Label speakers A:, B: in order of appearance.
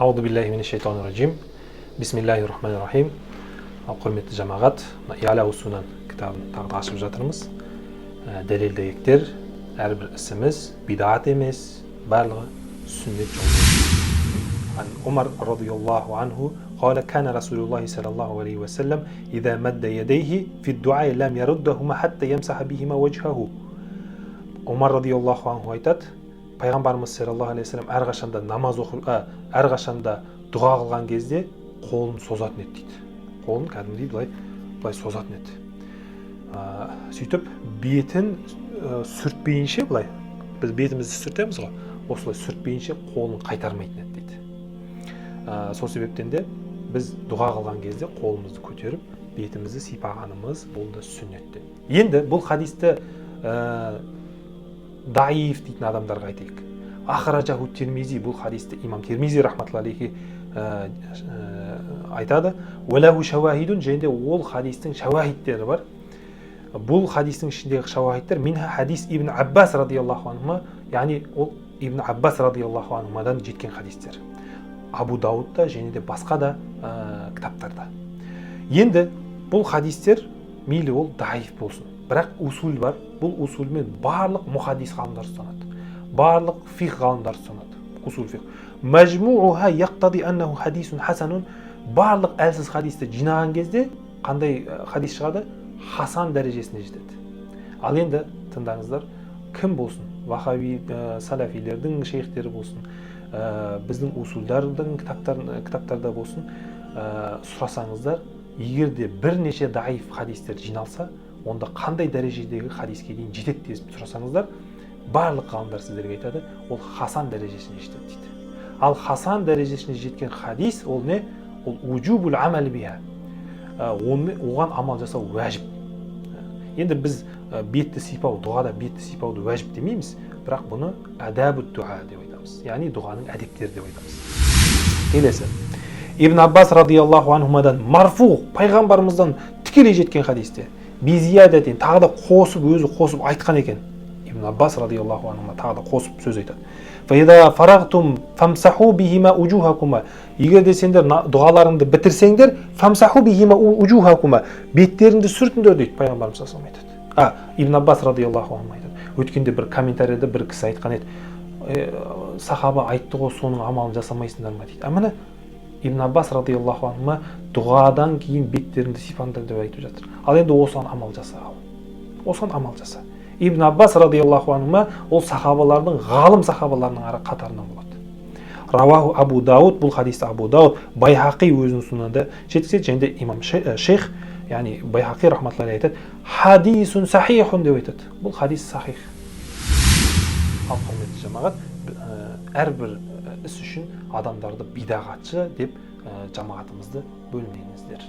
A: Аузу биллахи минаш шайтанир ражим. Бисмиллахи рахмани рахим. Ал, құрметті жамағат, мына Иаля Сунан кітабын тағы да ашып жатырмыз. Дәлел дәйектер, әрбір ісіміз бидат емес, барлығы сүннет жолымен. عن عمر رضي الله عنه قال كان رسول الله صلى الله عليه وسلم إذا مد يديه في الدعاء لم يردهما حتى يمسح بهما وجهه. Омар радиаллаху анху айтады: пайғамбарымыз саллаллаху алейхи вассалам әрқашанда намаз оқып, әрқашанда дұға қылған кезде қолын созатын еді дейді. Қолын кәдімгідей былай былай созатын еді. Сөйтіп бетін сүртпейінше, былай біз бетімізді сүртеміз ғой, осылай сүртпейінше қолын қайтармайтын еді дейді. Сол себептен де біз дұға қылған кезде қолымызды көтеріп, бетімізді сипағанымыз бұл да сүннеттен. Енді бұл хадисті даиф дейтін адамдарға айтайық. Ахражаху Тирмизи, бұл хадисті имам Тирмизи рахматуллахи алейхи айтады. Уалаху шауахидун, және де ол хадистің шауахидтері бар. Бұл хадистің ішіндегі шауахидтер минха хадис Ибн Аббас радиаллаху анхума, яғни ол Ибн Аббас радиаллаху анхумадан жеткен хадистер Абу Даудта және де басқа да кітаптарда. Енді бұл хадистер мейлі ол даиф болсын, бірақ усул бар. Бұл усулмен барлық мұхаддис ғалымдар ұстанады, барлық фиқх ғалымдары ұстанады. Усул фиқх мәжмууха яқтади аннаху хадисун хасанун. Барлық әлсіз хадисті жинаған кезде қандай хадис шығады? Хасан дәрежесіне жетеді. Ал енді тыңдаңыздар, кім болсын, вахаби, салафилердің шейхтері болсын, біздің усулдардың кітаптарда болсын, сұрасаңыздар, егер де бірнеше даиф хадистер жиналса, онда қандай дәрежедегі хадиске дейін жетеді деп сұрасаңыздар, барлық ғалымдар сіздерге айтады: ол хасан дәрежесіне жетеді дейді. Ал хасан дәрежесіне жеткен хадис ол не? Ол уджубул амал биха. Оны, оған амал жасау уәжіп. Енді біз бетті сипау, дұғада бетті сипауды уәжіп демейміз, бірақ бұны әдәбу дуа деп айтамыз, яғни дұғаның әдептері деп айтамыз. Келесі Ибн Аббас радиаллаху анхумадан марфу, пайғамбарымыздан тікелей жеткен хадисте бизиядатин, тағы да қосып, өзі қосып айтқан екен. Ибн Аббас радиаллаху анхума тағы да қосып сөз айтады: «Фаида фарагтум фамсаху бихима уджухакума». Егер де сендер дұғаларыңды бітірсеңдер, фамсаху бихима уджухакума, беттеріңді сүртіңдер дейді. Пайғамбарымыз саллаллаху алейхи айтады, Ибн Аббас радиаллаху анху айтады. Өткенде бір комментарийде бір кісі айтқан еді: «Сахаба айтты ғой, соның амалын жасамайсыңдар ма?» — дейді. А міне, Ибн Аббас радиаллаху анхума дұғадан кейін беттеріңді сипаңдар деп айтып жатыр. Ал енді осыған амал жаса, ал осыған амал жаса. Ибн Аббас радиаллаху анхума ол сахабалардың, ғалым сахабаларының ара қатарынан болады. Рауаху Абу Дауд, бұл хадисті Абу Дауд, Байхақи өзінің сунанында жеткізеді және де имам шейх, яғни Байхақи рахматуллахи айтады: хадисун сахихун деп айтады, бұл хадис сахих. Ал, құрметті жамағат, әрбір іс үшін адамдарды бидағатшы деп жамағатымызды бөлмеңіздер.